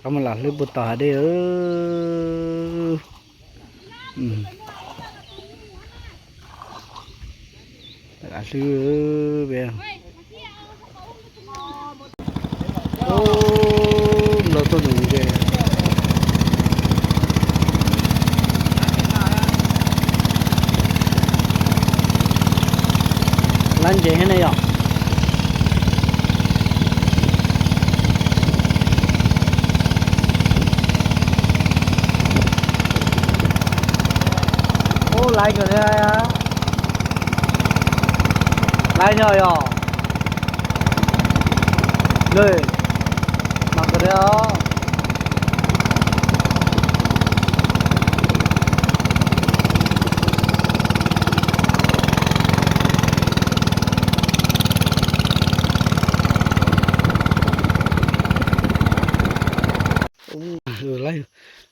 Koj mas lam hlwb puag tom hav dej. Lam hlwb peb. Nplog tuaj ntses. Laiv ntses thiab ne yom. Ub, laiv kawg thiab. Laiv thiab yom. Lwm, mas kawg thiab.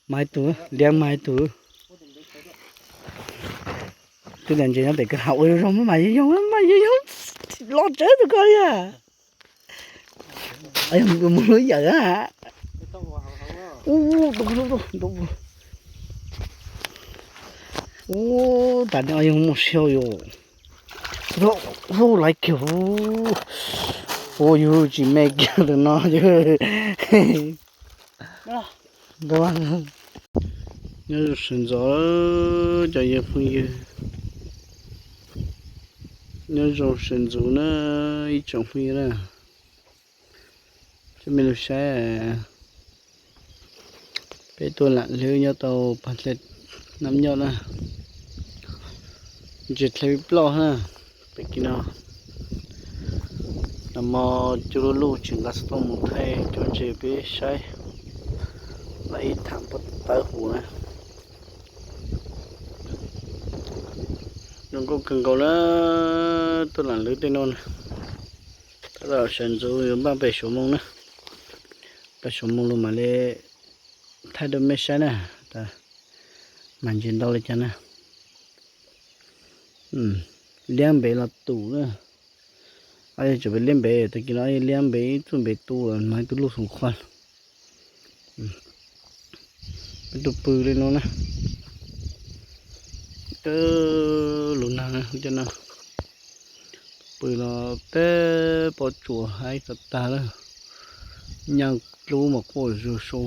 Mas ib tug, liab mas ib tug. Twb tias ntses nyob pem kawg, ua zoo zoo mas yog yog mas yog yog. Los tsev tus ko li. Mus lub yawm a. Ub, tas ne yog muaj siab yom. Hu laiv kiag. Ua yus tsis me kiag tus no. Nyob zoo sawv ntxov cov yawg phooj ywg, nyob zoo sawv ntxov na ib tsoom phooj ywg na. Coj mej lug saib, peb tuaj lam hlwb nyob tau pas dlej Nab Nyoj na, ntses dlhau ploj na. Pem kis no nag hmo cuag luj luj tsis nqa xov tooj mus thaij cov ntses peb saib, lam ib thaam puag tawv huv na. Zoo nkauj kawg nkaus na, tuaj lam hlwb tej no na. Tab tom sawv ntxov yuav npaj pem Suav Moos na, pem Suav Moos lug mam li thaij rau mej saib na, mas ntses ntau li cas na. Liab npev los tus na, yog tseem pem liab npev tag kis no liab npev ib txuj npev tu los mas ib tug luj xoo qhuav. Peb tus pw li no na, lug nag cov no, pw no teb pob tsuas haib tag tag lawm, nyaj dlub mas quaj zuag sau.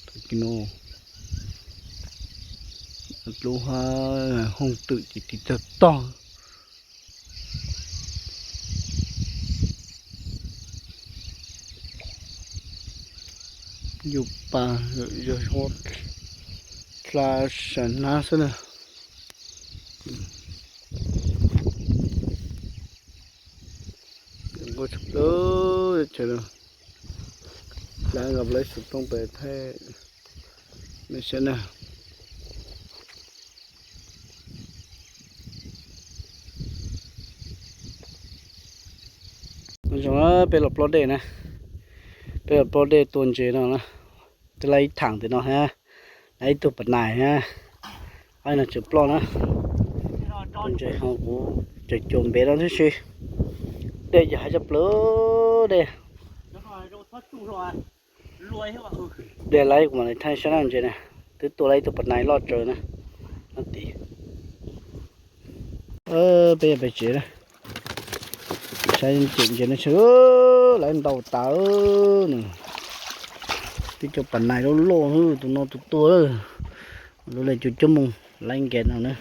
Tag kis no dlub hab hooj twm ces tiv tag tog. Yus pas yog dlha sam nab xwb na. Nkauj tshaj plaws chaw no, dlaab nqa lawv xov tooj pem thaij mej saib na. Zoo, peb los plob dej na, peb los plob dej tua ntses no na. Twb lawv ib thaam tim no hab, lawv ib tug pas nais hab, no tseem ploj na. Tua ntses ho kuv tseem cuam npev no tib si, dej ces haib tshaj plaws dej. Dej lawv kuv mam li thaij saib na ntses na, twb tua lawv ib tug pas nais loj tsawv na, no tim. Peb yog pem tsev na, saib cem ntses no tshaj, lawv ntau tas na. Tib co pas nais loj loj, tus no tus tuag lawm, lub le cuaj caum moos laiv nkees no na.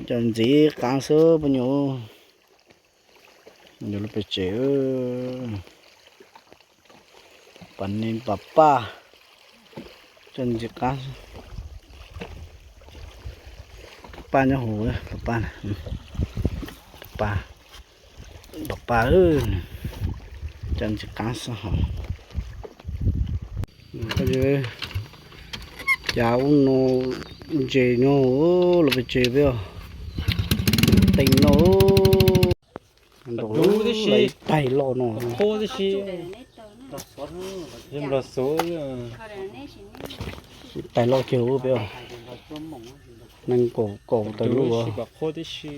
Cov ntxiv qaab xwb puas nyuam. Yuav lub pem tsev, pas nais pas paj, cov ntxiv qaab. Pas nyob huv, pas, pas, pas, cov ntxiv qaab xwb hos. Cas ub no ntses nyob lub pem tsev peb, teev no. Nrau tib si, taig loj no, taig loj kiag peb, nees nkaum kaum tawm lub tib si.